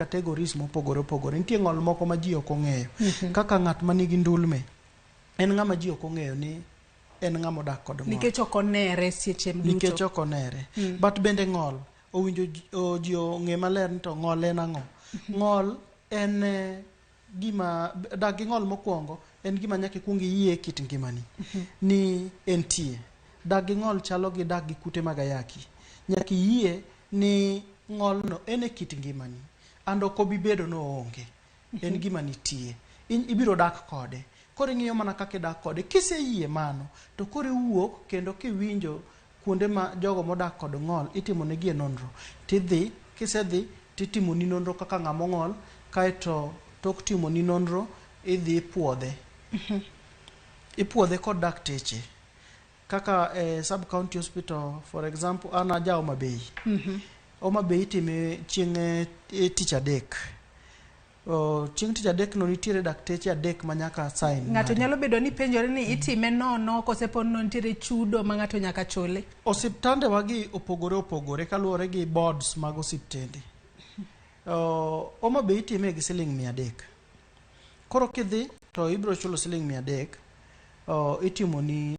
Categories mopogore opogore. Nitie ng'ol moko ma ji ok ong'eyo. Kaka ng'at ma nigi ndulme, en ng'ama ji ok ong'eyo ni en ng'ama odak kod ng'ol. Nikech ok onere seche duto. Nikech ok onere. But bende ng'ol, owinjo ji ong'e maler ni to ng'ol en ang'o. Ng'ol en gima, dak gi ng'ol mokwongo en gima nyaka ikuong iyie e kit ngimani ni entie. Dak gi ng'ol chalo gi dak gi kute mag ayaki. Nyaka iyie ni ng'olno en e kit ngimani and ok obi bedo ni oonge. En gima nitie. Ibiro dak kode. Koro ing'iyo mana kaka idak kode. Kiseyie mano, to koro iwuok kendo kiwinjo kuonde ma jogo modak kod ng'ol itimo negie nonro. Tidhi, kisedhi, titimoni nonro kaka ng'ama ong'ol, kaeto tok timoni nonro, idhi ipuodhe. Ipuodhe kod dakteche. Kaka e sub county hospital, for example, an aja Homa Bay. Homa Bay itime chieng' tich adek. Chieng' tich adek no nitiere dakteche adek ma nyaka sign. Ng'ato mare. Nyalo bedo ni penjore ni itime nono kose pod no nitiere chudo ma ng'ato nyaka chule. Osiptande wagi opogore opogore kaluwore gi boards mag osiptende. Homa Bay itime gi siling 300. Koro kidhi to ibiro chulo siling 300, itimoni.